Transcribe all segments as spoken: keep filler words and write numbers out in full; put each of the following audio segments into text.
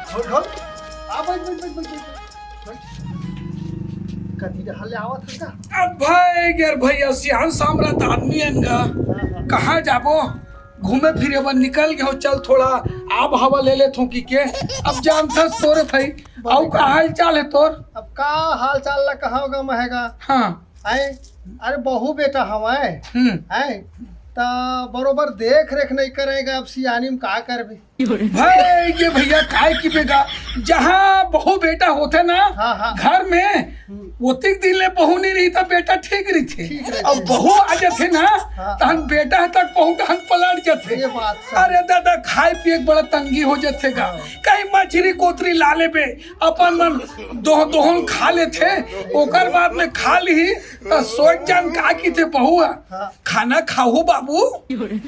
ढोल, ढोल। आ, बैठ, बैठ, बैठ, बैठ, बैठ, बैठ। कति डहर ले आवत हस का? अब भाई, यार भैया, सियान सामरथ आदमी हन गा। हाँ, हाँ। कहाँ जाबो? घूमे फिरे बर निकल गए हो, चल थोड़ा आब हवा ले लेथों कि के। अब जानथस तोरे भाई, अउ का हाल चाल हे तोर? अब का हाल चाल ला कहाँ होगा महगा? हाँ। आए, अरे बहू बेटा हवय। हम्म। आए, त बरोबर देख रेख नहीं करेगा, अब सियानी में का करबे? भाई, ये भैया काय कि बेगा, जहाँ बहू बेटा होथे ना, हाँ, हाँ। घर में, हम्म। ओतिक दिन ले बहू नहीं रही त बेटा ठीक रहिथे। ठीक रहिथे। अब बहू आ जाथे ना, हाँ। तहन बेटा तक पहुँच तहन पलट जाथे। ये बात सही। अरे दादा, खाए पिए के बड़ा तंगी हो जाथे गा। हाँ। कहीं मछरी कोतरी ला लेबे, अपन मन दोह-, दोहन खा लेथे, ओकर बाद में खा लिही, त सोच जान का किथे बहू ह, हाँ। "खाना खाहू बाबू,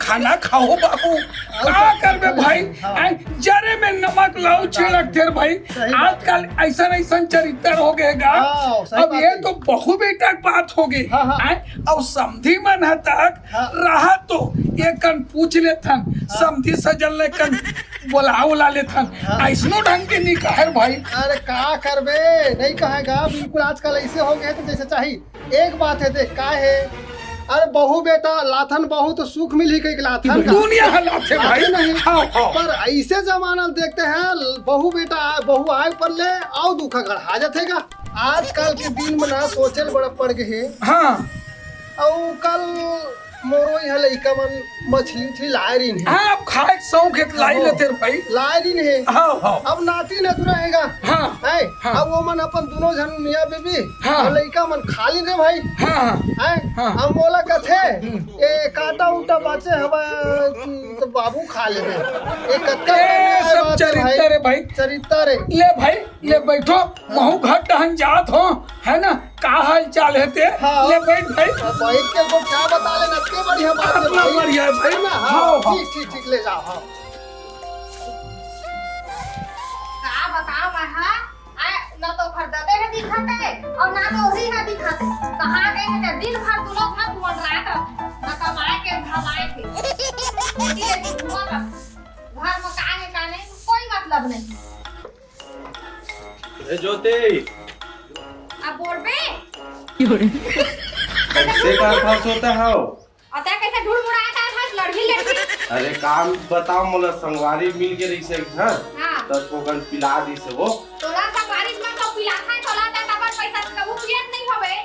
खाना खाहू बाबू।" अउ का का करबे भाई? हाँ। आय, जरे में नमक लाऊ छिड़कथे रे भाई। सही बात। आजकल ऐसन ऐसन चरित्र हो गए गा। हाँ, सही अब बात ये है। तो बहू बेटा के बात हो गई। हाँ, हाँ। आय, अउ समधी मन ह तक हाँ। रहा तो ये कन पूछ लेथन, हाँ। समधी सजन ले कन बोला उला लेथन। हाँ। ऐसनो ढंग के नहीं कहे भाई। अरे का करबे, नहीं कहेगा, बिल्कुल आजकल ऐसे हो गए तो जैसे चाहिए। एक बात है, देख का है, अरे बहू बेटा लाथन, बहू तो सुख मिली कहीं लाथन का। दुनिया है लाथे भाई। लाथे नहीं। हाँ, हाँ। पर ऐसे जमाना देखते हैं, बहू बेटा, बहू आए पर ले, आओ दुखा गढ़ा जाथे का। आजकल के दिन में ना सोचे ल बड़ा पड़ गए है। हाँ। अउ कल मोरो यहाँ लइका मन मछली उछली लाए रहिन हे। हाँ, अब खाए के शौक हे त लाई हाँ। लेते रे भाई। लाए रहिन हे। हाँ, हाँ। अब नाती नतुरा हे गा। हाँ, हैं? हाँ। अब वो मन अपन दुनो झन मियाँ बीबी हाँ। अउ लइका मन खा लिन रे भाई। हाँ, हाँ। हैं? हाँ। अब मोला कथे, हम्म। "ए काटा उटा बाचे हवा, त बाबू खा लेबे।" ए कतका ए, बढ़िया सब बात हे चरित्र हे भाई। चरित्र हे। ले भाई, ले बैठो, महू घर टहन जात हो, है ना? का हाल चाल हे ते? हाँ। ले बैठ भाई। अब बैठ के तो क्या बता लेना, इतने बढ़िया बात हे इतना भाई। बढ़िया हे भाई। है ना? हाँ, हाँ, हाँ। ठीक, ठीक, ठीक, ले जाओ, हाँ। का बताओ मैं, हाँ? आ, ना तो ओखर ददे ह दिखत हे, अउ ना तो ओही ह दिखत हे। कहाँ गए हे ते? दिन भर दुनो घर मंडरात रथे, ना कमाए के, धमाए के। बेटी लेके घूमत रथे। घर में का हे, का नहीं, कोई मतलब नहीं। ए ज्योति, अब बोलबे? कैसे का फंस होता है? अउ तैं कैसे ढुड़मुड़ात हस, लड़ही लड़ही? अरे काम बताओ, मोला संगवारी मिल के रहिसे एक झन, हाँ। त थोकन पिला दिस वो। तोला संगवारी मन तो पिलाथे, तोला त अपन पैसा से कभू पियत नहीं होबे।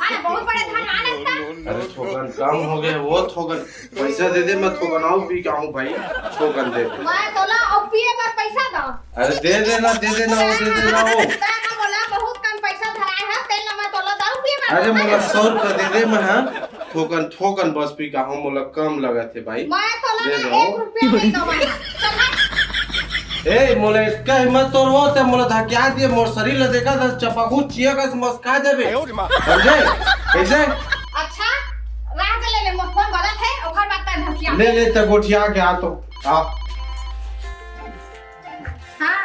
हाँ, बहुत बड़े धनवान हस त। अरे थोकन कम हो गए वो, थोकन पैसा दे दे, मैं थोकन अउ पी के आहूँ भाई, थोकन दे दे। मैं तोला अउ पिए बर पैसा दो। अरे दे देना, दे देना वो, दे देना वो। तैं ना मोला बहुत कन पैसा धराए हस, तेला मैं तोला दारू पिए बर अरे दूँ। मोला सौ रुपया दे दे, मैं हाँ थोकन, थोकन बस पी के आहूँ, मोला कम लगत हे भाई। मैं तोला दे ना दो। एक रुपया नहीं दो मैं। चल हट। ए, मोला इतका हिम्मत तोर हो, ते मोला धकिया दिए, मोर शरीर ला देखा था, चपाकू चिया का मस्का देबे। समझे? कैसे? अच्छा, राह दे ले, ले, मोर फोन बजत हे, ओकर बाद तैं धकिया। ले, ले, ते गोठिया के आ तो। आ। हाँ,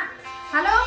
हेलो।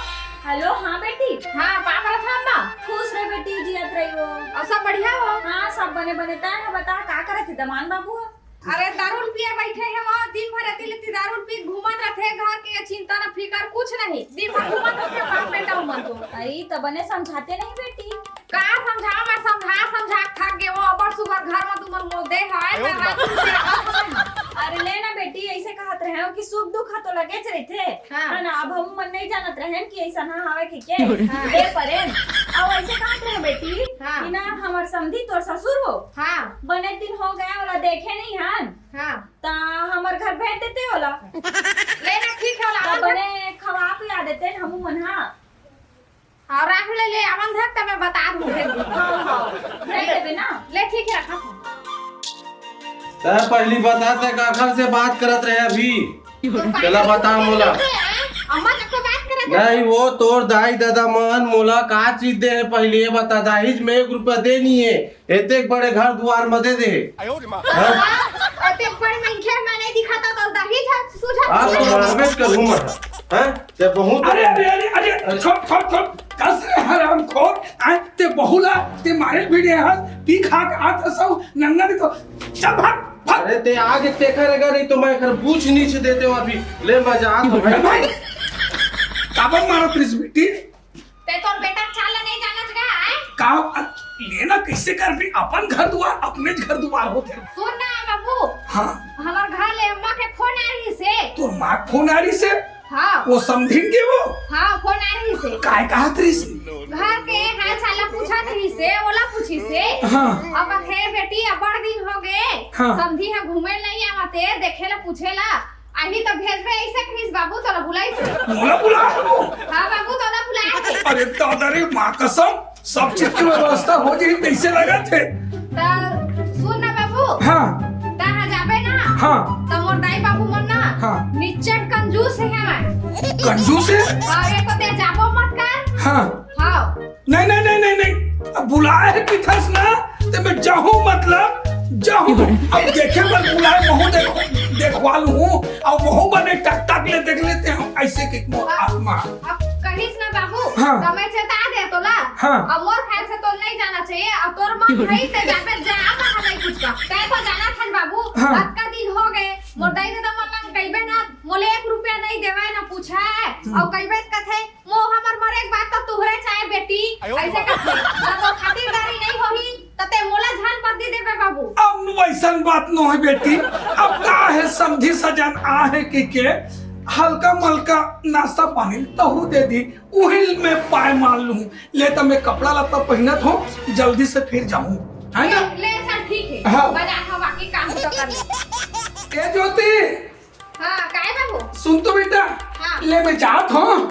हेलो, हाँ बेटी। हाँ, का करत हस अम्मा? खुश रह बेटी, जियत रही हो। अउ सब बढ़िया हो? हाँ, सब बने बने। तैं ह बता, का करत हे दमान बाबू ह? अरे दारू पिए बैठे हे वो, दिन भर एती लेती दारू पी घूमत रथे, घर के चिंता न फिकर कुछ नहीं, दिन भर घूमत रथे बाप बेटा उमन तो। अई त बने समझाते नहीं बेटी। का समझाओ, मैं समझा समझा के थक गए वो, अब्बड़ सुघर घर में तुमन मोल दे है, मैं रात दिन से आवत हूँ। अरे ले ना बेटी, ऐसे कहत रहे हो कि सुख दुख ह तो लगेच रहिथे, हाँ। है ना? अब हम मन नहीं जानत रहेन कि ऐसा ना हवे कि के हाँ। दे परेन। अब ऐसे कहत रहे बेटी हाँ। कि ना हमर समधी तोर ससुर हो, हाँ। बने दिन हो गया, ओला देखे नहीं हन। हाँ। त हमर घर भेज देते ओला। ले ना, ठीक है, ओला त आवत बने खवा पिला देते हमू मन, हाँ। हाँ, राख ले, ले, आवन धर, त मैं बता दूँ, भेज दूँ। हाँ, हाँ, भेज देबे ना। ले, ठीक है, रखा। तैं पहली बता, तैं काखर से बात करत रहे अभी? तो चला बता मोला। अम्मा तक तो बात करत रहे। नहीं, वो तोर दाई ददा मन मोला का चीज दे हे, पहली ये बता। दाहिज में एक रुपया दे नहीं हे, एतेक बड़े घर दुआर म दे दे हे। हाँ? एतेक बड़े मनखे मैं नहीं दिखाता तो दाहिज है, सूझा। आप तो मारबे करूँ मैं, हैं? ते बहुत अरे, अरे, अरे, अरे, अरे। छोड़, छोड़, छोड़, कस रे हरामखोर, आय, ते बहू ला, ते मारे भिड़े हस, पी खा के आत हस, नंगा नहीं तो, चल भाग, भाग। अरे, ते आगे तेखर अगर नहीं तो मैं एकर बूझ नीचे देते हो अभी, ले मजा आ तो भाई। भाई, काबर मारत रहिस बेटी? ते तोर बेटा के चाल ल नहीं जानत गा, आय? का, अ, लेना कैसे करबे? अपन घर दुआर, अपने घर दुआर होथे। सुन ना बाबू, हाँ। हमर घर ले अम्मा के फोन आ रहिसे। तोर माँ के फोन आ रहिसे? हाँ। वो समधिन के वो? हाँ, फोन आ रहिसे। काय कहत रहिसे? घर के हाल चाल ल पूछत रहिसे, ओला पूछिसे। हाँ। अब कथे, "बेटी, अब्बड़ दिन हो गे, हाँ। समधी ह घूमे ल नहीं आवत हे, देखे ल पूछे ल।" आही त भेजबे, ऐसे कहिस बाबू, तोला बुलाइस। मोला बुलाए हे वो? हाँ बाबू, तोला बुलाए हे। अरे दादा रे, माँ कसम, सब चीज के व्यवस्था हो जाही, तैसे लगत हे। त सुन ना बाबू। हाँ। तहाँ जाबे ना। हाँ। त मोर दाई बाबू मन ना। हाँ। निच्चट कंजूस हे हमर। कंजूस हे? हाँ, एको ते जाबो मत कर। हाँ। हाँ। नहीं, नहीं, नहीं, नहीं, नहीं। अब बुलाए हे किथस ना, ते मैं जाहूँ, मतलब, जाहूँ। अब देखे बर बुलाए, महूँ देख-, देखवा लूँ, अउ महूँ बने टक टक ले देख लेते हैं, ऐसे के मोर आत्मा। अब कहिस ना बाबू, हाँ। त मैं चेता दे तोला। हाँ। अब मोर ख्याल से तो नहीं जाना चाहिए, अब तोर मन भाई ते जाबे जा, अब हम नहीं कुछ का। तै तो जाना थन बाबू, हाँ। अतका दिन हो गए, मोर दाई ददा मन लंग कहिबे ना, मोले एक रुपया नहीं देवे ना पूछे, हम्म। अउ कहिबे कथे, "मो हमर मरे के बाद तो तुहरे चाहे बेटी," ऐसे करथे। ना तो खातिरदारी नहीं होही, त ते मोला झाल पर दे देबे बाबू। अब वैसन बात नो है बेटी, अब का है समधी सजन आ है कि के हल्का मलका नाश्ता पानी तहू दे दी, उहिल में पाए मार लूँ। ले त मैं कपड़ा लत्ता पहनत हूँ, जल्दी से फिर जाऊँ, है ना? ले, ले चल ठीक है, हाँ। बजा था बाकी काम तो कर ले। ए ज्योति, हाँ, काय बाबू? सुन तो बेटा, हाँ। ले मैं जात हूँ,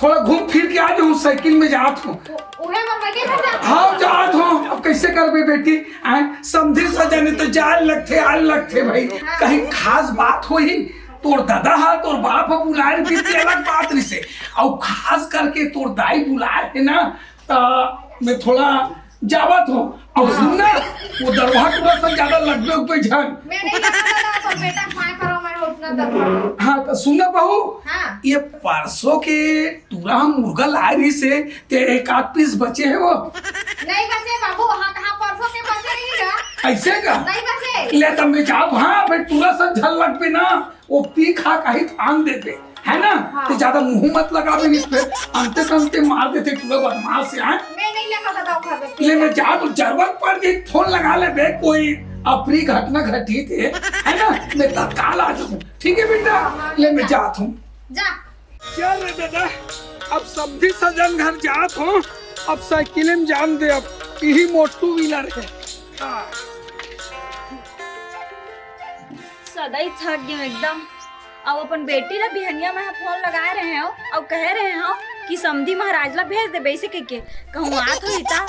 थोड़ा घूम फिर के आ जाऊँ, साइकिल में जात हूँ। उ-, उहे मन बजे घर जात हाँ, जात हूँ। अब कैसे करबे बेटी? आए, समधी सजन तो जाए लगथे, आए लगथे भाई। हाँ। कहीं खास बात होही, तोर दादा हा, तोर बाप हा बुलाए रहिथे, ते अलग बात रहिसे। अउ खास करके तोर दाई बुलाए हे ना, त मैं थोड़ा जावत हूँ। अउ सुन ना, वो दरवाहा टूरा सन ज्यादा लगबे उगबे झन। मैं नहीं जाना दादा, तो बेटा खाए करो, मैं उतना दरवाहा। हाँ, त सुन ना बहू, हाँ। ये परसों के टूरा हम मुर्गा लाए रहिसे, ते एक आध पीस बचे हे वो। नहीं बचे बाबू, हाँ, कहाँ परसों के बचे रही का? ऐसे का? नहीं बचे। ले त मैं जावत हूँ, हाँ, भाई टूरा सन झन लगबे ना। वो पी खा काहित आन देबे, है ना? हाँ। ते ज्यादा मुंह मत लगाबे, नहीं फिर अंते तंते मार देथे टूरा बदमाश हे, हैं? मैं नहीं लगा दादा, उखा दे। ले मैं जात हूँ, जरूरत पड़ गई फोन लगा लेबे, कोई अप्रिय घटना घटी थे, है ना? मैं तत्काल आ जाऊँ, ठीक है बेटा? हाँ, ले मैं जा। जात हूँ। जा। क्या रे दादा, अब समधी सजन घर जात हूँ, अब साइकिल में जान दे, अब यही मोटू व्हीलर है। हाँ। सदा ही थक गए एकदम। अब अपन बेटी ला बिहनिया में फोन लगाए रहे हो, अब कहे रहे हो कि समधी महाराज ला भेज दे, वैसे कह के कहूँ आत हो इता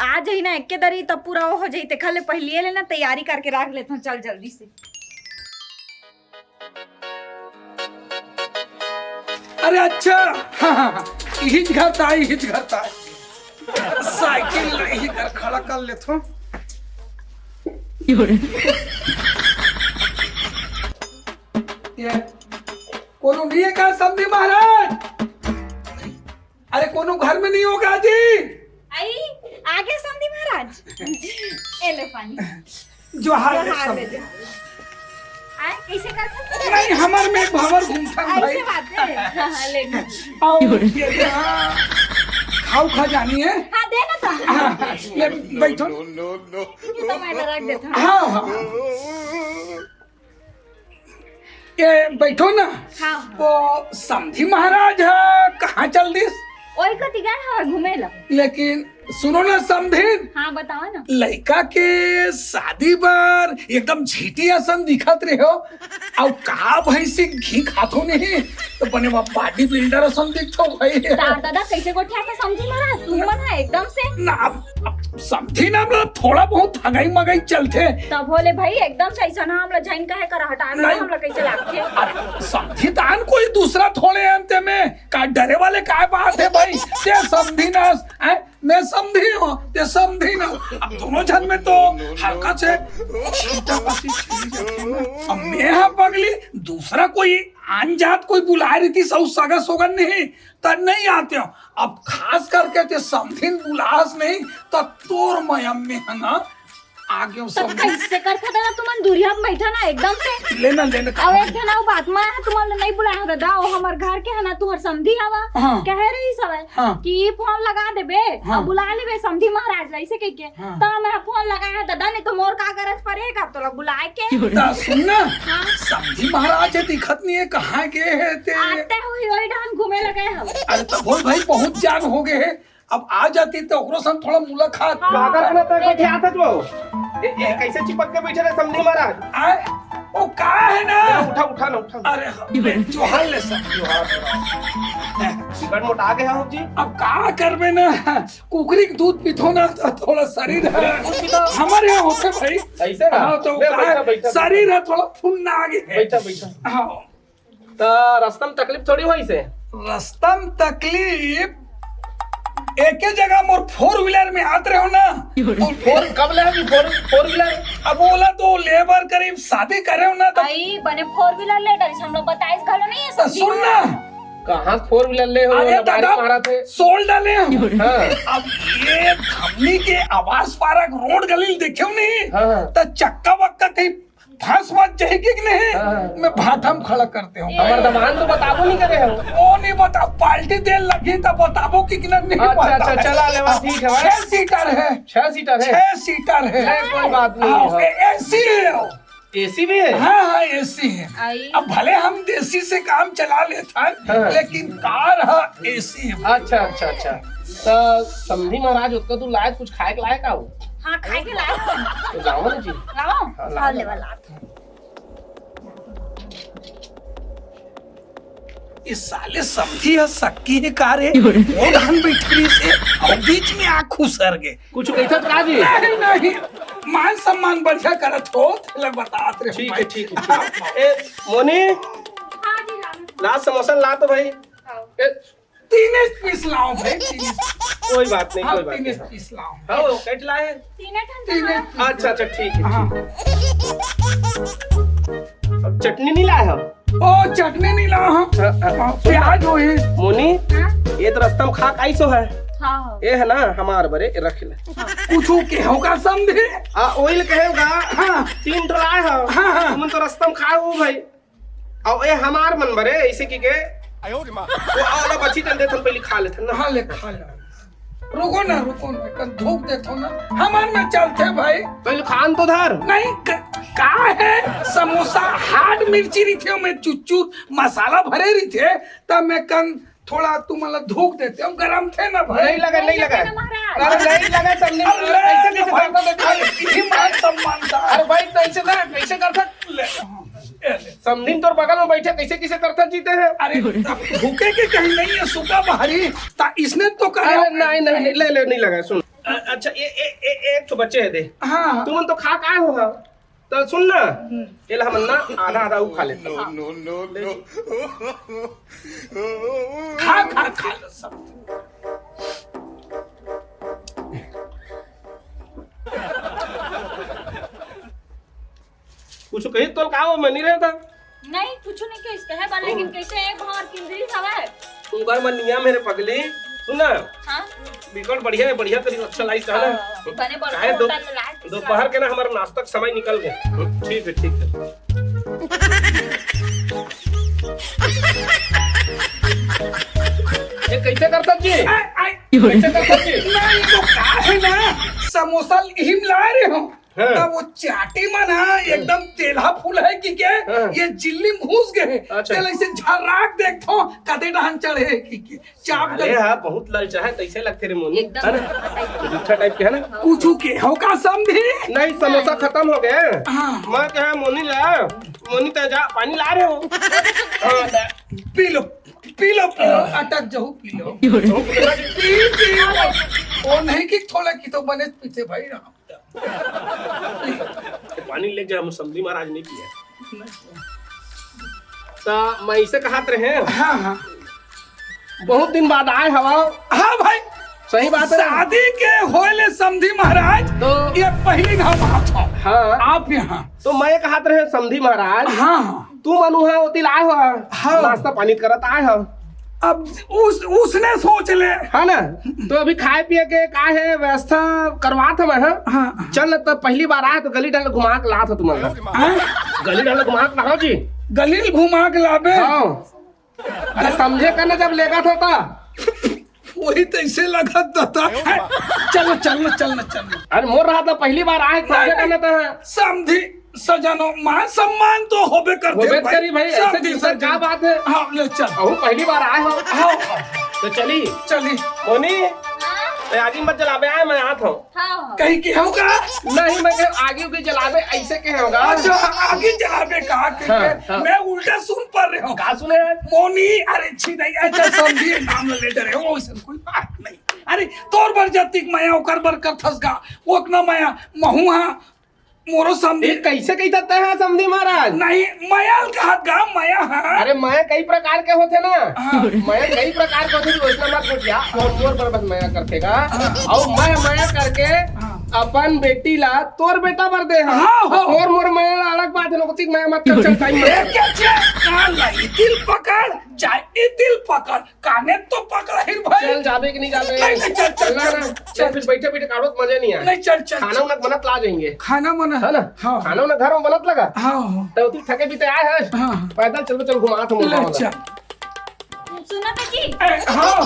आ जाही ना, एक दरी तब पूरा हो जाही, तेखर ले पहलिए ले ना तैयारी करके रख लेत हूँ। चल जल्दी से। अरे अच्छा, हाँ, हाँ, हाँ, इहिच घर ता, इहिच घर ता। साइकिल नहीं, घर खड़ा कर लेत हूँ। ये कोनो नहीं है का समधी महाराज? अरे कोनो घर में नहीं होगा जी? आई, आगे समधी महाराज। ए ले पानी। जोहार रे जोहार रे समधी। जोहार। आए, कैसे करथे? नहीं, हमर में भंवर घूमथन भाई। ऐसे बात है। हाँ, हाँ, ले। आओ, ये दे, हाँ। खाऊ खजानी है। हाँ, दे ना तो। हाँ, ले, बैठो। ये तो मैं रख देता हूँ। हाँ, हाँ। ये बैठो ना। हाँ, हाँ। वो समधी महाराज ह कहाँ चल दिस? ओई कति गए हवय घूमे ला। लेकिन सुनो ना समधिन। हाँ, बताओ ना। लइका के शादी बर एकदम झीटी असन दिखत रहे हो। अउ का भैंसी घी खाथो नहीं, तो बने वा body builder असन दिखथो भाई। दा-, दादा, कैसे गोठिया के समधी महाराज, तुम मन है एकदम से। ना, अब, अब समधी ना, मतलब, थोड़ा बहुत हगई मगई चलथे। तब होले भाई, एकदम से ऐसा ना, हमला झन कहे कर हटा दे, नहीं। हमला कैसे लागथे? अरे, समधी तान कोई दूसरा थोड़े अंते में, का डरे वाले काय बात है भाई? ते समधी ना, हैं? मैं समधी हूँ, ते समधी ना। अब दोनों झन में तो हल्का से छीटा पसी चली जाती है ना। अब मैं हाँ पगली, दूसरा कोई आन जात कोई बुलाए रहितिस, सगा सोगन नहीं, त नहीं आते हो। अब खास करके ते समधिन बुलास नहीं, त तोर मयम में है ना, आगे हो तब समधी। कैसे करथा दादा तुमन तुरिया में बैठा ना एकदम से। लेना, लेना। अब एक ठन अउ बात, मैं तुमन ला नहीं बुलाए हंव दादा, वो हमर घर के है ना, तुहर समधी हवा, हाँ। कहे रहिस हवय हाँ। कि फोन लगा देबे, हाँ। अब बुला लेबे समधी महाराज ला, ऐसे कह के। हाँ। तो मैं फोन लगाए हंव दादा, नहीं तो मोर का गरज पड़े का तोला बुलाए के। त सुन ना, हाँ। समधी महाराज हे, दिखत नहीं है, कहाँ गए हैं ते? आते हुए वही ढंग घूमे लगे हम। अरे तो बोल भाई, बहुत जान हो गए हैं, अब आ जाती तो ओकरो संग थोड़ा मुलाकात। हाँ। पागल बना तक बतियात हस वो। ए, ए, कैसे चिपक के बैठे रहे समधी महाराज? आए, वो का है ना? उठा, उठा ना, उठा ना। अरे, जोहार ले सब, जोहार। गट मोटा गए हो जी। अब का करबे ना, कुकरी के दूध पीथो ना, तो थोड़ा शरीर है। दूध पीथो? हमारे यहाँ होते भाई। ऐसे ना? हाँ, तो ले, का बैठा, है, बैठा, शरीर बैठा। है, थोड़ा फुन्ना आगे है। बैठा, बैठा। हाँ। त रस्ता म तकलीफ थोड़ी होइस हे। रस्ता म तकलीफ, एके जगह मोर four wheeler में आत रहे हो ना। तो फोर, कब ले अभी फोर, four wheeler? अब ओला तो लेबर करीब शादी करे हो ना, तो आई, बने four wheeler ले डरिस, हम लोग बताइस घलो नहीं है तो सब सुन चीज। ना। कहाँ four wheeler ले हो, अरे लबारी दादा, मारा थे। सोल डाले हो। हाँ। अब ये धमनी के आवास पारक रोड गली देखे हो नहीं, हाँ, हाँ। तो चक्का वक्का कहीं फंस मत जाएगी कि नहीं? हाँ। मैं भाठा म खड़ा करते हूँ। हमर दमान तो बताबो नहीं करे हो। वो नहीं बता, पार्टी दे लगी तब बताबो कि नहीं अच्छा, बता। अच्छा, चला लेवा, ठीक है। छह सीटर है। छह सीटर है? छह सीटर है। नहीं, कोई बात नहीं हाँ, है। ए-, एसी है। एसी भी है? हाँ, हाँ, एसी है। आई। अब भले हम देसी से काम चला लेता है, हाँ। लेकिन कार है एसी है। अच्छा, अच्छा, अच्छा। तो समधी महाराज, ओतका तू लायक कुछ खाए के लायक आओ? हाँ, खाए के लायक। तो लाओ ना जी। लाओ? हाँ, लाओ, हाँ, लाओ। लेवा लात। ये साले समधी ह सक्की हे का रे? वो धान बैठ रही से और बीच में आँख खुसर गे। कुछ कहत का जी? नहीं, नहीं, मान सम्मान बढ़िया करत हो, तेला बतात रहे ठीक है, भाई। ठीक है, ठीक है। ए, मोनी, हाँ जी, लाओ। ला समोसा ला तो भाई। हाँ। ए, तीन पीस लाओ भाई, तीन। कोई बात नहीं, हाँ, कोई बात तीन नहीं। पीस लाओ। हाँ, वो कट लाए। तीन ठन तीन। अच्छा, अच्छा, ठीक है, हाँ। ठीक है। अब चटनी नहीं लाए हम। ओ, चटनी नहीं लाए हम। हाँ, हाँ। हाँ, प्याज हो ये। मोनी, हाँ? ये तो रस्ता म खा काई सो है। हाँ, हाँ। ये है ना, हमार बरे, ये रख ले। कुछ के होगा समधी? आ, oil कहेगा। हाँ। तीन ठो लाए हम। हाँ, हाँ। तुमन तो रस्ता म खाए हो भाई। अउ ए हमार मन बरे, ऐसे की के। आयो रे माँ। वो आला बची तन दे, थन पहले खा लेथन ना। हाँ, ले, खा ले। रुको ना, रुको ना, कन धूप देथो ना। हमार में चलथे भाई। पहले खान तो धर। नहीं, क-, का है? समोसा hard मिर्ची रहिथे, ओमे चुच्चू मसाला भरे रहिथे, तब मैं कन थोड़ा तुमन ला धूक देते, हम गरम थे ना भाई। नहीं लगा, नहीं लगा। नहीं लगा ना महाराज। अरे नहीं लगा, समधी। अरे ले, कैसे, कैसे भाई, करता था? अरे इही मान सम्मान था। अरे भाई, कैसे ना, कैसे करता? ले, हाँ, ये ले। समधी तोर बगल में बैठे, कैसे, कैसे करता जीते हैं? अरे, अब भूखे के कहीं नहीं है, सूखा भारी, ता इसने तो कहा। अरे नहीं, नहीं, नहीं, ले, ले, नहीं लगा, सुन। अ-, अच्छा, ये, ये, ये, एक ठो बच्चे है दे। हाँ। तुमन तो खा का हो, हाँ? तो सुन ना, हम्म। एला हमन ना आधा आधा उ खा लेथन। No, no, no, no। खा, खा, खा लो सब। कुछ कही तो का हो, मैं नहीं रहता। नहीं, कुछ नहीं कहिस, कहे बा, लेकिन कैसे एक भाव किंदरी हवय? उंगर मन नियम हे रे पगली। सुन ना। हाँ? बिकट बढ़िया हे, बढ़िया करी, अच्छा लाइस कहा ना। हाँ, बने बड़ काहे दो-, होटल में लाइस दोपहर के ना हमारा नाश्ता का समय निकल गया। ठीक है, ठीक है। ये कैसे करता जी? आ, आ, कैसे करता जी? नहीं तो का है ना, समोसा इहिम ला रहे हो। हाँ। तब वो चाटी मन हा एकदम तेलहा फूल है कि के, हाँ। ये जिल्ली में घुस गए। अच्छा। तेल ऐसे झर्राक देखथो, कते डहन चढ़े है कि के। चाप अरे दे। हाँ, बहुत ललचा है, तैसे लगते रे मोनी। एकदम है ना? झट्ठा टाइप। झट्ठा टाइप के है ना? हाँ। कुछ के हो का समधी? नहीं, समोसा खत्म हो गया। हाँ। मैं कहा मोनी ला, मोनी ते जा, पानी ला रहे हो। हाँ, ला। P low, P low, P low, अटक जाऊ, पी लो। पी, पी। वो नहीं कि थोड़ा की तो बने पीछे भाई रहा। पानी ले जा, हम समधी महाराज नहीं पिया। ता मैं इसे कहत रहे। हाँ, हाँ। बहुत दिन बाद आए हवा। हाँ भाई। सही बात है। शादी के होए ले समधी महाराज, तो ये पहली घाव आप हो। हाँ। आप यहाँ। तो मैं कहत रहे समधी महाराज। हाँ, हाँ। तू मनु हा ओती लाए हो। हाँ। नाश्ता पानी करत आए हो। अब उस, उसने सोच ले। है ना? तो अभी खाए पिए के का हे व्यवस्था करवात हवं, हाँ? हाँ। चल ना, त पहली बार आए तो गली डहर घुमा के लात हंव तुमन ला। हाँ? गली डहर घुमा के लाहूं जी। गली घुमा के लाबे? हाँ। अरे समझे कर ना, जब लेगत हंव त। वही तइसे लगत दादा। चल ना, चल ना, चल ना, चल ना। अरे मोर रहत हे, पहली बार आए, समझे कर ना त। समधी सजनो, मान सम्मान तो होबे करथे होबे भाई। करी भाई, ऐसे समधी सजनो। का बात हे? हाँ, ले चल। अहू पहली बार आए हव। हाँ, हाँ। त चली। चली। मोनी, हाँ? त आगी मत जलाबे, आए मैं आत हंव। हाँ, हाँ। कहीं के होगा? नहीं, मैं कहे आगी उगी जलाबे, ऐसे कहे होगा। अच्छा, आगी जलाबे कहा के, हाँ, के? हाँ। मैं उल्टा सुन पा रहे हंव। का सुने? मोनी, अरे छी नहीं, अच्छा समधी नाम ले डरे हंव, वैसे कोई बात नहीं। अरे तोर बर जतिक मया ओकर बर करथस गा, ओतना मया महू हा, मोरो समधी। ये कैसे कहता है समधी महाराज? नहीं, मया ल कहत गा, मया हा। अरे मया कई प्रकार के होथे ना। हाँ। मया कई प्रकार के होथे, वैसना मत बोलिया। अउ मोर बर बस मया करथे गा। हाँ। अउ मैं मया करके हाँ। अपन बेटी ला तोर बेटा बर दे हंव। हाँ, हाँ। अउ मोर मया ला अलग बात हे, नोकतिक मया मत कर, चल टाइम मत कर। ये क्या चीज? कान ला इतिल पकड़, जा इतिल पकड़। काने तो पकड़ा ही भाई। चल, जाबे कि नहीं जाबे? नहीं, नहीं, चल, चल, चल, चल, ना, चल, ना। चल। फिर बैठे बैठे काढ़ो तो मजा नहीं आए। नहीं, चल, चल, खाना चल। उना बनत ला जाएंगे। खाना बना? है ना? हाँ। खाना उना घर में बनत लगा? हाँ, हाँ। तो तू थके भी तो आए हैं। हाँ, हाँ। पैदल चल, चल, घुमा तो ले, मुंडा वाला। चल। सुनो तो जी। ए, हाँ।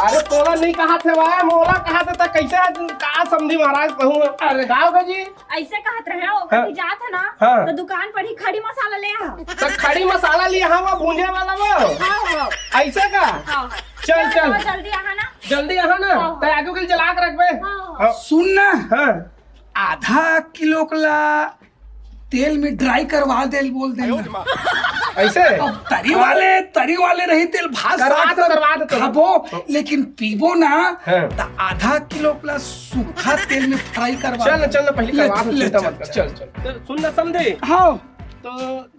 अरे, तोला नहीं कहा थे भाई, मोला कहा थे, त कैसे आज का समधी महाराज कहूँ? अरे। का होगा जी? ऐसे कहत रहे हो, हाँ। कहीं जात है ना, हाँ। तो दुकान पर ही खड़ी मसाला ले आ। त खड़ी मसाला लिहा वो भूंजे वाला वो? हाँ, हाँ। ऐसे का? हाँ, हाँ। चल, चल, चल। चल। जल्दी आहा ना। जल्दी आहा ना। हाँ, हाँ। त आगे के जला के रखबे। हाँ, हाँ। हाँ। सुन ना। हाँ। आधा किलो कला तेल में dry करवा दे, बोल दे ना। ऐसे? अब तरी वाले, तरी वाले रही तेल भात करवा साग दे, तो करवा दे तो। खाबो, लेकिन पीबो ना, हाँ। त आधा किलो plus सूखा तेल में fry करवा चल ना, दे। चल ना, पहले ले, करवा दे, ले, चिंता चल, मत कर। चल। चल, चल। तो सुन ना, समधी। हाँ। तो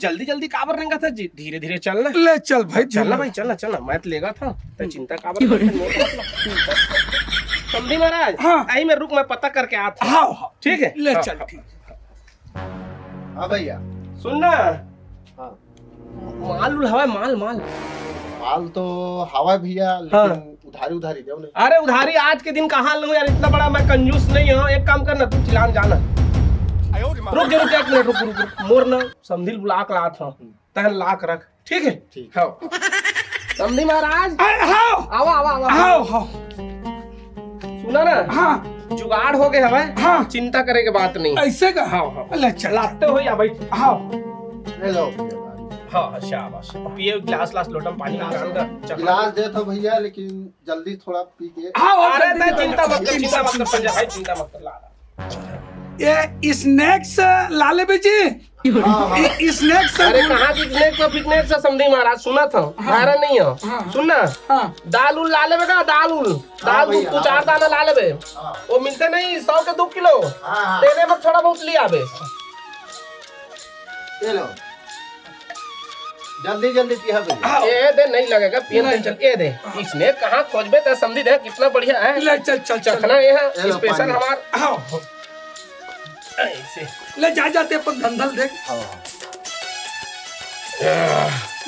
जल्दी, जल्दी काबर रेंगत हस जी? धीरे, धीरे चल ना। ले चल भाई, चल ना धीरे। भाई, चल ना, चल ना। मैं तो लेगत हंव, त चिंता काबर करत हस? समधी महाराज, हाँ। यही में रुक, मैं पता करके आत हंव। हाँ, हाँ। ठीक है? ले हाँ, चल, हाँ। ठीक। हाँ भैया। सुन ना। हाँ। माल उल हवय, माल, माल। माल तो हवय भैया, लेकिन हाँ। उधारी, उधारी देव नहीं। अरे उधारी आज के दिन कहाँ लूँ यार, इतना बड़ा मैं कंजूस नहीं हूँ। एक काम कर ना, तू चिलान जा ना। रुक जा, रुक जा, एक मिनट, रुक, रुक, रुक। मोर ना समधी ल बुला के लात हंव, तहन ला के रख, ठीक है? ठीक। हाँ। समधी महाराज। अरे, हाँ। आवा, आवा, आवा। हाँ, हाँ। सुना ना? हाँ। जुगाड़ हो गए हवय। हाँ। चिंता करे के बात नहीं। ऐसे का? हाँ, हाँ। ले, चल, लाते चल। हो या भाई। हाँ। ले लो। हाँ, हाँ, शाबाश। अब ये गिलास, लास, लोटा में पानी गिलास। निकाल कर चखा। गिलास दे तो भैया, लेकिन जल्दी थोड़ा पी के। हाँ, हाँ, अरे, जल्दी, नहीं, जल्दी। चिंता मत कर, चिंता मत कर, संजय भाई, चिंता मत कर, ला, ला। ये snacks ला लेबे जी। हाँ, हाँ। ये snacks अरे, कहाँ के snacks और फिटनेस से समधी महाराज, सुना था, हाँ। धारा नहीं हो। हाँ, हाँ। सुन ना, हाँ। दाल उल ला लेबे का, दाल उल, हाँ दाल भैया, दू, दू चार हाँ। दाना ला लेबे। हाँ। वो मिलते नहीं, सौ के दू किलो। हाँ, हाँ। तेने में थोड़ा बहुत ले आबे। ये लो। जल्दी, जल्दी पिया भैया। हाँ। ये दे, नहीं लगेगा, पियन नहीं। नहीं चल, ये दे। हाँ। इसने कहाँ खोजबे त समधी दे, कितना बढ़िया है। ले, चल, चल, चल। चखना ये है, ये लो special पानी। हमार। हाँ। ऐसे। ले जा, जाते अपन धंधल देख। हाँ।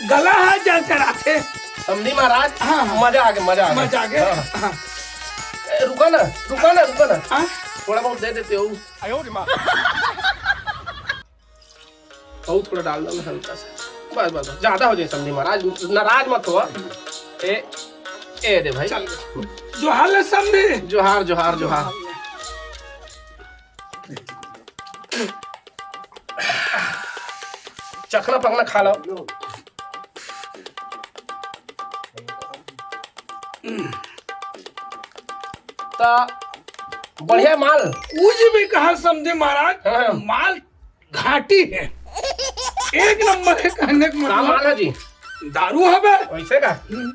गला हाथ जान कराथे। समधी महाराज, हाँ, हाँ। मजा आ गया, मजा आ गया। मजा आ गया। हाँ। हाँ। ए, रुका ना, रुका ना, रुका ना। हाँ? थोड़ा बहुत दे देते हो। अउ थोड़ा डाल दो ना हल्का सा, बस, बस, बस, ज्यादा हो जाए समधी महाराज, नाराज मत हो। ए, ए दे भाई। चल। जोहार ले समधी। जोहार, जोहार, जोहार। चखना पखना खा लो। ता बढ़िया माल। कुछ भी कहा समधी महाराज, हाँ, हाँ। माल घाटी है, एक नंबर है कहने का का मतलब। माल है जी? दारू हवे। वैसे का?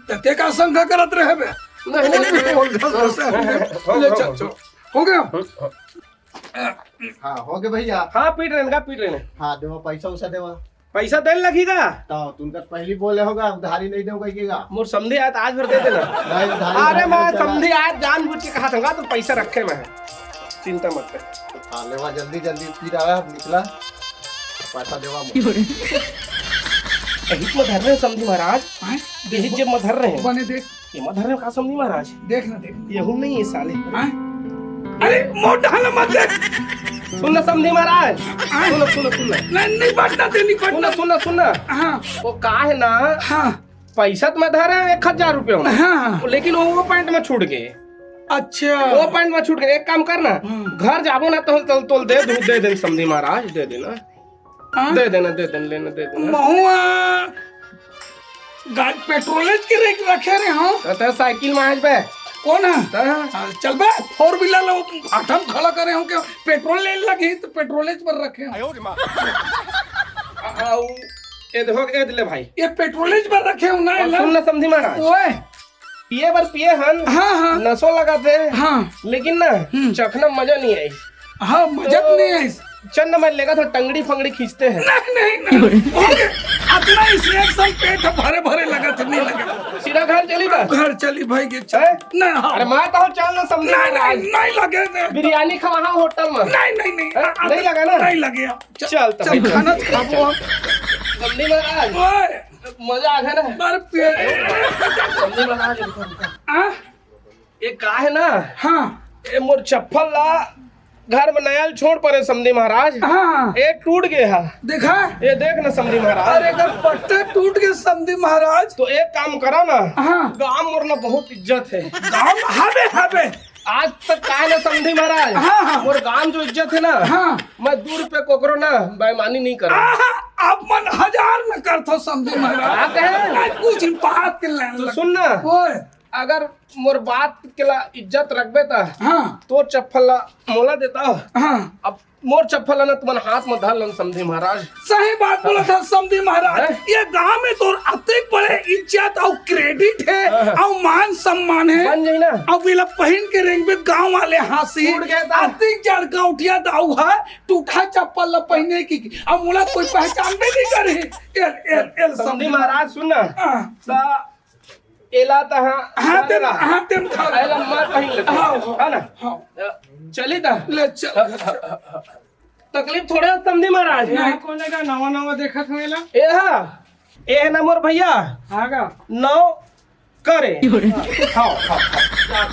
त ते का शंका करत रहे बे? नहीं, नहीं, नहीं, नहीं। ले, चल, चल। हो गया? हाँ, हो गया भैया। हाँ, पीट रहे हैं, का पीट रहे हैं? हाँ, देवा, पैसा उसा देवा। पैसा देन लगेगा? तो तुमका पहली बोले होगा, उधारी नहीं दोगे का? मोर समधी आए त आज भर दे देना। नहीं, उधारी अरे, नहीं मैं चला। समधी आए, जानबूझ के कहा था, तो पैसा रखे मैं। चिंता मत कर। हाँ, लेवा जल्दी, जल्दी पी रहा है, अब निकला। पैसा देवा मोर। यही में धर रहे हैं समधी महाराज। हाँ? यही जेब में धर रहे हैं। बने देख। ये में धर रहे हैं का समधी महाराज? देख ना, देख। ये हम नहीं है साले। हाँ? अरे, मोटा ना मत देख। सुन ना समधी महाराज। हाँ? सुन ना, सुन ना, सुन ना। नहीं, नहीं, बटना दे, नहीं बटना। सुन ना, सुन ना, सुन ना। हाँ। वो का है ना? हाँ। पैसा तो में धरे हैं एक हजार रुपया में। हाँ। लेकिन वो, वो पैंट में छूट गए। अच्छा। वो पैंट में छूट गए। एक काम करना, हाँ। घर जाबो ना तो तोल, तोल दे, दे, दे दे समधी महाराज, दे देना। हाँ? दे देना, दे देना, लेना, दे देना। महुआ गाड़ी पेट्रोलेज के रेट रखे रहे हो। तो, तो साइकिल में आज बे। कौन है? तो? हाँ, चल बे, फोर व्हीलर लो, आठम खड़ा करे हो क्या? पेट्रोल ले लगी तो पेट्रोलेज पर रखे हो। आ, आ, उ, ए देखो, ए ले भाई। ये पेट्रोलेज पर रखे हो ना, और एला? सुन ना समधी महाराज। ओए। पिए बर पिए हन, हाँ, हाँ। नसो लगा थे, हाँ। लेकिन ना, हम्म। चखना मजा नहीं आई। हाँ, मजा तो नहीं आई। चंद मैं लेगा तो टंगड़ी फंगड़ी खींचते हैं। नहीं, नहीं, नहीं। ओके, इतना इसलिए सब पेट भरे भरे लगा तो नहीं लगा। सीधा घर चली बा? घर चली भाई के चल। हैं? नहीं, हाँ। अरे मार तो चल ना समधी नहीं, महाराज। नहीं, नहीं लगे, नहीं। बिरयानी खवा हाँ होटल में। नहीं, नहीं, नहीं। हैं? आ, आ, नहीं लगा ना? नहीं लगे। चल, चल तो चल, भाई, खाना चल, खाबो चल। हम। समधी महाराज। ओए। मजा आ गया ना? मार पेट। समधी महाराज, रुको, रुको। आ? ये का है ना? हाँ। ये मोर चप्पल ला घर में नया छोड़ परे समधी महाराज। हाँ। ये टूट गया है। देखा? ये देख ना समधी महाराज। अरे, अगर पट्टा टूट गया समधी महाराज। तो एक काम करा ना। हाँ। गांव मोर ना बहुत इज्जत है। गांव हबे, हबे। आज तक का है ना समधी महाराज। हाँ, हाँ। मोर गांव जो इज्जत है ना, हाँ। मैं दू रुपया कोकरो ना बेईमानी नहीं करूँ। आहा, आप मन हजार में करथो समधी महाराज। का कहे? नहीं, कुछ बात के लेन तो लग। सुन ना। ओए। अगर मोर बात के ला इज्जत रखबे ता, हाँ। तोर चप्पल ला मोला देता। हाँ। अब मोर चप्पल ला ना तुमन हाथ में धर लन समधी महाराज। सही बात बोला था समधी महाराज। हैं? ये गांव में तोर अतेक बड़े इज्जत अउ credit है, हाँ, हाँ। अउ मान सम्मान है। बन जाई ना। अब इला पहिन के रेंगबे गांव वाले हांसी। उड़ गया था। अतेक जड़ गौठिया दाऊ है, टूठा चप्पल ला पहिने की। अब मोला कोई पहचानबे नहीं करे। एल, एल, एल समधी समधी महाराज सुन ना। हाँ। ता एला त हाँ, हाँ, तेम, हाँ। हाँ, तेम खा ले। एला मैं पहिन लेते। हाँ, हाँ। है ना? हाँ। चली त? ले, चल, घर चल। तकलीफ थोड़े हो समधी महाराज। ये कोने का नवा नवा देखत हो एला? ए हा, ए है ना मोर भैया। हाँ का? नौ करे। हाँ, हाँ, हाँ।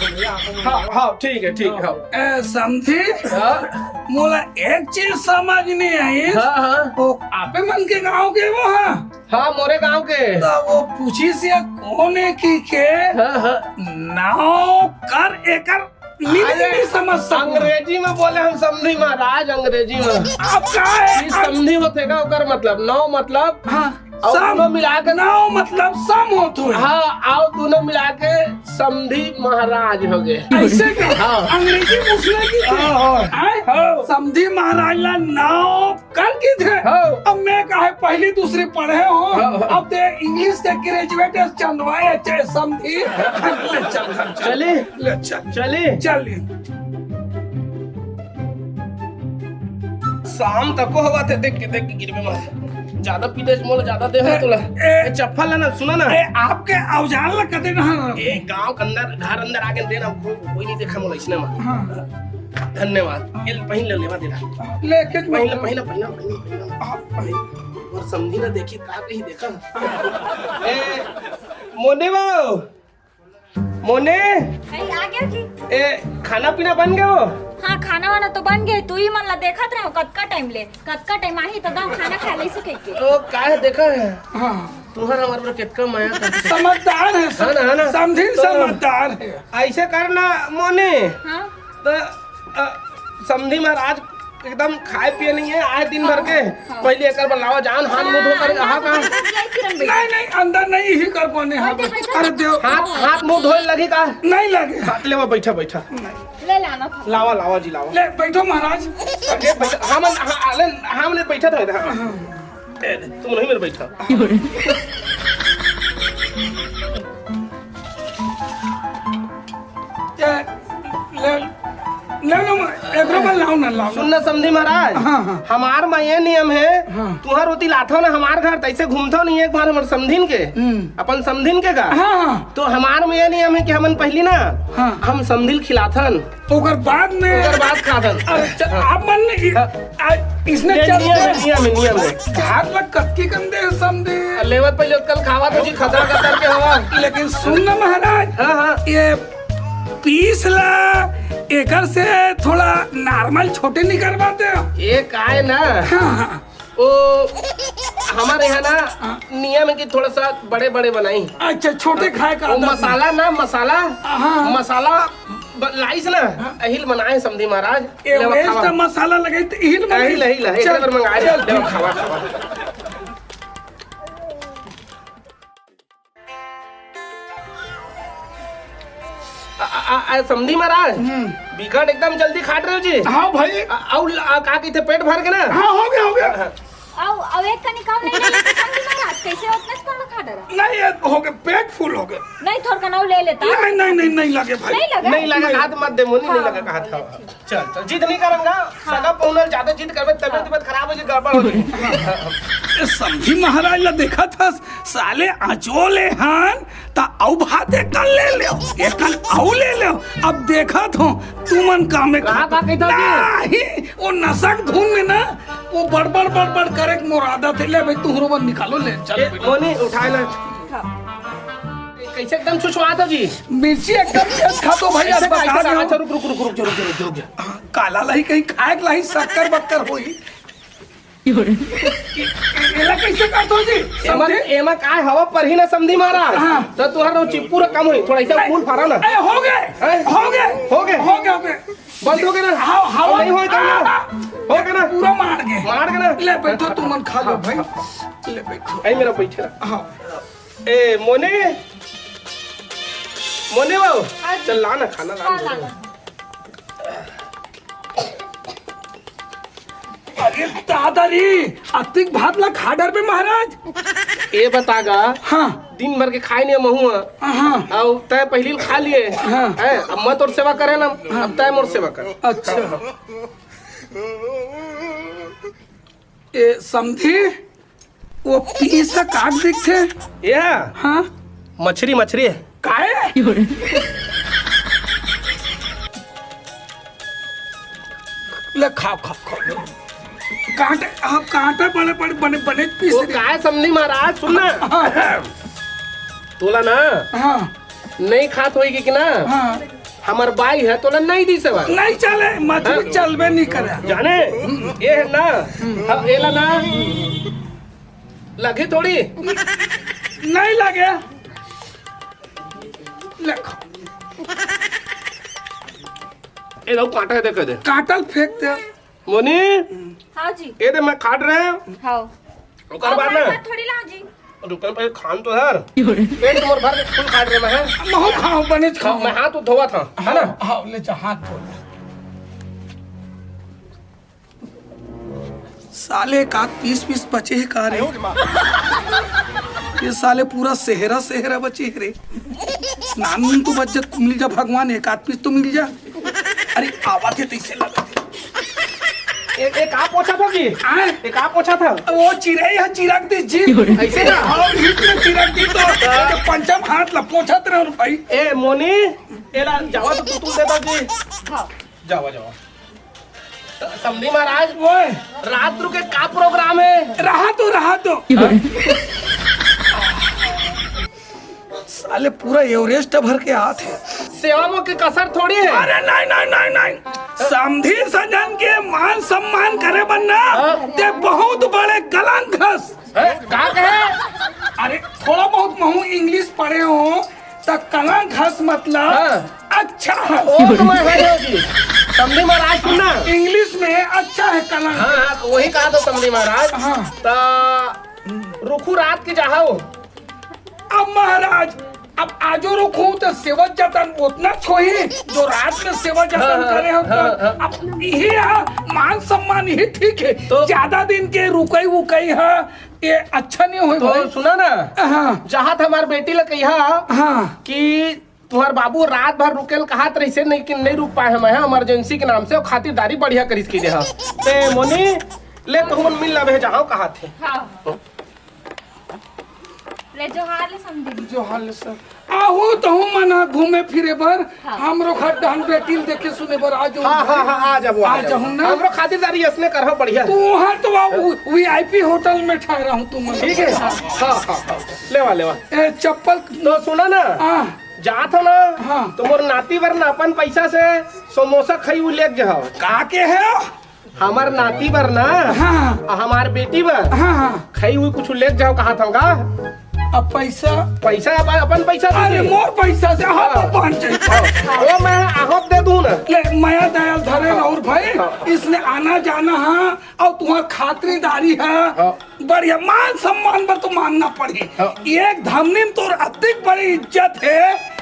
हाँ, हाँ, ठीक है, ठीक है। हाँ। ए, समधी, हाँ। मोला एक चीज समझ नहीं आई। हाँ, हाँ। वो आपे मन के गांव के वो, हाँ? हाँ, मोरे गांव के। तो वो पूछी से कोने की के हाँ, हाँ। नाव कर एकर मीनिंग अरे, नहीं समझ सकूं। अंग्रेजी में बोले हम समधी महाराज, अंग्रेजी में। अब का है? ये समधी होते का ओकर मतलब, नौ मतलब हाँ, और सम। दोनों मिला के नौ मतलब सम होत हुए। हाँ, और दोनों मिला के समधी महाराज हो गए। ऐसे का? हाँ। अंग्रेजी पूछने की थी। हाँ, हाँ। आए? हाँ। समधी महाराज ला नौ कर की थे। हाँ। अब मैं कहे पहली दूसरी पढ़े हो, हाँ, हाँ। अब ते इंग्लिश से ग्रेजुएट है, चंदवा है, चाहे समधी। ले चल घर चल। चली? ले चल। चली? चल। शाम तक को हवा थे देख के, देख के गिरबे मत। ज्यादा पी दे मोला, ज्यादा दे हो ए, तोला। ए, ए, चप्पल ला ना, सुना ना। ए, आपके औजार ला कते कहाँ रख? ए, गांव के अंदर, घर अंदर आके दे ना, कोई, कोई नहीं देखा मोला इसने में। हाँ। धन्यवाद। ये पहन ले, लेवा दिला। लेकिन पहन ले, मतलब पहन ले, पहन ले, पहन ले, पहन ले। आप पहन। और समधी ना देखी, का कहीं देखा। ए, मोने बाबू, मोने। अरे, आ गया जी। ए, खाना पीना बन गया हो? हाँ, खाना वाना तो बन गया। तू ही मन ला देखत रहो, कतका टाइम ले, कतका टाइम आही तो दाओ खाना खा ले सके के। ओ, का है देखा है? हाँ। तुम्हारा हमारे ऊपर कितना माया था। समझदार है, है ना, है ना? समधी तो समझदार है। ऐसे करना मोने। हाँ। तो, अ, समधी महाराज एकदम खाए पिए नहीं है, आए दिन भर के। हाँ। पहले एक बार लावा जान, हाथ मुंह धो कर, हाँ, हाँ, हाँ। अंदर जाए किरण भाई। नहीं, नहीं, अंदर नहीं ही कर पाने हाथ। अंदर बैठो। अरे देव। हाथ, हाथ मुंह धोए लगी का? नहीं लगे। हाथ लेवा, बैठा, बैठा। ले लाना था। लावा, लावा जी, लावा। ले, बैठो महाराज। अरे, बैठा, हम, हाँ, ले, हम ले बैठा था इधर। हाँ। ए, तुम नहीं मेरे बैठा। ए, ले, लाव ना, एकरो बर लाव ना, लाव ना। सुन ना समधी महाराज, हाँ, हाँ। हमार म ये नियम हे, हाँ। तुहर ओती लाथव ना हमार घर, तइसे घूमथव नहीं एक बार हमर समधिन के, हम्म। अपन समधिन के का। हाँ, हाँ। तो हमार म ये नियम हे कि हमन पहिली ना, हाँ। हम समधिन ल खिलाथन। ओकर बाद में ओकर बाद खाथन। अरे, चल, हाँ। आप मन नहीं, हाँ। आ, इसने ये चल नियम हे, नियम हे, नियम हे। हाथ में कतकी कन दे समधी। लेवत पहिले कल खावा तो जी खतरा कतर के हवा। लेकिन सुन ना महाराज, हाँ, हाँ। ये पीस ला, एकर से थोड़ा normal छोटे नहीं करवाते हो? ये काय ना, हाँ, हाँ। वो हमारे यहाँ ना हाँ। नियम है कि थोड़ा सा बड़े बड़े बनाई। अच्छा, छोटे खाए का वो आदत नहीं। मसाला ना, मसाला, हाँ। मसाला ब-, लाइस ना, हाँ। अहिल बनाए समधी महाराज। ए, लेवा वेज खावा। का मसाला लगाई तो इहिल बनाई। अहिल, अहिल, अहिल, चल, एक बार मंगा चल, ले, लेवा ठीक। खावा, खावा। आ, आ, आ, समधी महाराज, हम्म। बिकट एकदम जल्दी खाट रहे हो जी। हाँ भाई। आ, अउ ल-, आ, का कहिथे, पेट भर के ना? हाँ, हो गया, हो गया। हाँ, हाँ। अउ, अउ एक कनिक अउ नहीं, नहीं, समधी महाराज, कैसे उतना थोड़ा खा डरा? नहीं, ये हो गया, पेट full हो गया। नहीं, थोड़कन अउ ले लेता। नहीं, नहीं, नहीं, नहीं लगे भाई। नहीं लगा? नहीं लगा, नहीं। हाथ मत दे, मोनी, नहीं हाँ, लगा, हाथ हाँ, हवा। ठीक। चल, चल, जिद नहीं करंगा। हाँ। सगा पहुनल ज्यादा जिद करबे, तबियत, हाँ। तबियत खराब हो जाए, गड़बड़ हो जाए। ए, समधी महाराज ला देखत हस, साले अचोले हन, त अउ भात एकन ले लेव, एकन अउ ले लेव। अब देखत हो, तुमन का में का, खा-, का कहिथव जी? नहीं, वो नशा के धुन में ना, वो बड़बड़, बड़बड़ करे के मोर आदत हे। ले भाई, तुहरो मन निकालो, ले, चल ए, बेटा। मोनी, उठाए ला। हाँ। कैसे एकदम छुछुआत हो जी? मिर्ची एकदम तेज खाथो भाई, ऐसे आज बता रहे हो। अच्छा, रुक, रुक, रुक, रुक, रुक, रुक, रुक, रुक। हाँ, काला लाही कहीं खाए के लाही, शक्कर बक्कर होई। एला कैसे करथो जी? एमा, समधी? एमा काय हवा परही ना समधी महाराज? हाँ। तो तुहर वो चिप्पू रकम होई, थोड़ा ऐसा फूल फरा ना। ए, हो गए, हैं? हो गए, हो गए? हो गए, हो गए। बंद हो गए ना? हाँ, हवा। नहीं होई तो ना? हाँ। हो गए ना? पूरा मार गए। मार गए ना? ले बैठो, तुमन खा लो भाई। ले बैठो। ऐ मेरा बैठे रहा। हाँ। ए, मोने? मोने बाबू? हाँ जी। चल, ला ना, खाना ला हाँ, ना। ला ना। अरे दादा रे, अतिक भात ला खा डरबे महाराज। ए बता गा, हाँ। दिन भर के खाए नहीं महू, हाँ। अब तय पहिली खा लिए, हाँ। हैं? अब मैं तोर सेवा करे ना, हाँ। अब तय मोर सेवा कर। अच्छा। ए, समधी, वो पीस ह काट दिखथे। ए ह? हाँ। मछरी, मछरी हे। काय? ले, खाओ, खाओ, खाओ। कांटे, हाँ, कांटे बड़े, बड़े, बड़े, बड़े पीस वो हे। काय समधी महाराज, सुन ना। हाँ। तोला ना, हाँ। नहीं खात होई कि ना? हाँ। हमर बाई हे, तोला नहीं दी सवा। नहीं चले, मछली हाँ। चलबे नहीं करे। जाने, ये हे ना, हाँ, एला ना, लगे थोड़ी। नहीं लगे। ले खा। ए, लो, कांटा दे, दे। कांटल फेंक दे। मोनी, हाँ जी। ए दे, मैं काट रहे। हाँ। ओकर बाद ना। हाथ थोड़ी लाओ जी। दुकान पे खान तो यार। पेट मोर भर के फूल काट रहे मैं, हैं? महू खाओ, बने खाओ। मैं हाथ धोवा था, है ना? हाँ, ले जा, हाथ धो ले। साले का पीस पीस बचे हे का रे? ये साले पूरा सेहरा सेहरा बचे हे रे। नानून तो बच जा, मिल जा भगवान, एक आध पीस तो मिल जा। अरे, आवत हे तइसे लगत हे। एक, एक आप पोछा था जी? आय? एक आप पोछा था? वो चिरई ह चिरक दे जी। ऐसे ना? और हित में चिरक दी तो, तो पंचम हाथ ला पोछत रहो भाई। ए, मोनी, एला जावा तो तू, तू दे दो जी। हाँ। जावा, जावा। समधी महाराज, ओए। रात रुके का प्रोग्राम हे? रहा तो, रहा तो। हाँ? साले पूरा एवरेस्ट भर के आत हे। सेवा में के कसर थोड़ी हे। अरे नहीं, नहीं, नहीं, नहीं। समधी सजन के मान सम्मान करे बर ना, हाँ। ते बहुत बड़े कलंक हस। हैं? का कहे? अरे थोड़ा बहुत महू English पढ़े हो, त कलंक हस मतलब हाँ। अच्छा हस। ओ तो मैं है हो जी। समधी महाराज सुन ना। English में अच्छा हे कलंक। हाँ, हाँ, तो वही कहा तो समधी महाराज। हाँ। त रुखू रात के जाहू। अब महाराज, अब आजो रुखू त सेवा जतन ओतना छोही, जो रात में सेवा जतन हाँ, हाँ, करे हो हाँ, त। हाँ। अब इही ह, मान सम्मान ही ठीक हे। तो ज्यादा दिन के रुकई उकई ह, ये अच्छा नहीं होय तो भाई। सुना ना, हाँ। जहाँ त हमार बेटी ला कहिहा हाँ। कि तुंहर बाबू रात भर रुकेल कहत रहिसे, लेकिन नइ रुक पाए हंव मैं, इमरजेंसी के नाम से खातिरदारी बढ़िया करिस कहि दे हंव। ए मोनी, ले तहूं मन मिल लेबे, जाहूं कहत हे। हाँ। ले जोहार ले समधी। जोहार ले सर। आहू तहूं मन ह घूमे फिरे बर, हाँ। हमरो घर डहन बेटी ल देखे सुने बर आ जाहू। हाँ, हाँ, हाँ, आ जाबो, आ आ जाबो। जाहूं ना। हमरो खातिरदारी अइसने करहू बढ़िया। तुंहर तो वीआईपी होटल में ठहराहूं तुमन। ठीक है। हाँ, हाँ, हाँ। लेवा, लेवा। ए, चप्पल तो सुना ना। हाँ। जात हंव ना, हाँ। तो मोर नाती बर ना अपन पैसा से समोसा खई उ लेके जाहू। का के हे? हमर नाती बर ना, हाँ। अउ हमर बेटी बर हाँ, हाँ। खई उ कुछ लेके जाहू कहत हंव गा। अब पैसा? पैसा अपन, अपन पैसा से अरे, नहीं। मोर पैसा से, हाँ, हाँ। तो बन जाई। हाँ। ओ, मैं आहूं त दे दूं ना। ले, मया दया धरे हाँ। रहू भाई, हाँ। अइसने आना जाना, हाँ, अउ तुंहर खातिरदारी, हाँ। हाँ। बढ़िया, मान सम्मान बर तो मानना पड़ही। हाँ। एक धमनी में तोर अतिक बड़ी इज्जत हे,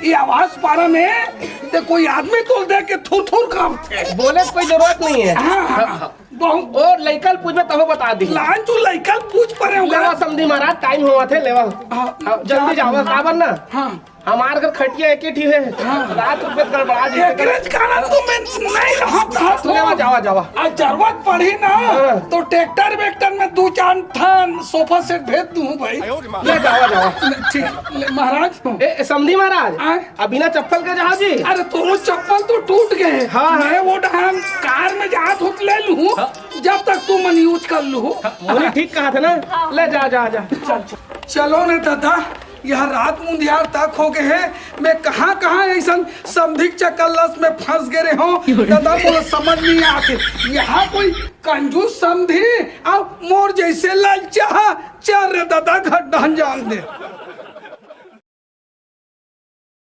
ये आवास पारा में, ते कोई आदमी तोल देख के थुर थुर कांपथे। बोले के कोई जरूरत नहीं है। हाँ, हाँ, हाँ। बहुत। ओ लइका ल पूछबे तहूं बता दी। लान तू लइका ल पूछ परे हंव लेवा गा। समधी महाराज, टाइम होवत हे, लेवा। हाँ, हाँ, जल्दी जा। जावा, काबर ना? हाँ। हमर घर खटिया एके ठी हे। हाँ। रात रुकबे त गड़बड़ा जही। एकरे कारण तो मैं नइ रहंव, कहत हंव। लेवा, जावा, जावा। आ जरूरत पड़ही ना, हाँ। तो ट्रैक्टर वेक्टर में दू चार ठन सोफा सेट भेज दूं भाई। ले, जावा, जावा। ठीक, ले, महाराज। ए, ए, समधी महाराज, आय? अब बिना चप्पल के जाहूं जी? अरे, तोरो चप्पल तो टूट गे। हाँ, हाँ। मैं ओ डहन कार में जात हंव त ले लूं, हाँ। जब तक तुमन यूज कर लूं। हाँ, मोनी ठीक कहत हे ना? हाँ। ले, जा, जा, जा। चल, चल। चलो ने दादा, ये रात मुंधियार तक हो गे हे, मैं कहाँ-कहाँ अइसन समधी के चकल्लस में फंस गे रहेंव, दादा, मोला समझ नइ आत हे। इहाँ कोई कंजूस समधी अउ मोर जइसे ललचा, चल रे दादा, घर डहन जान दे।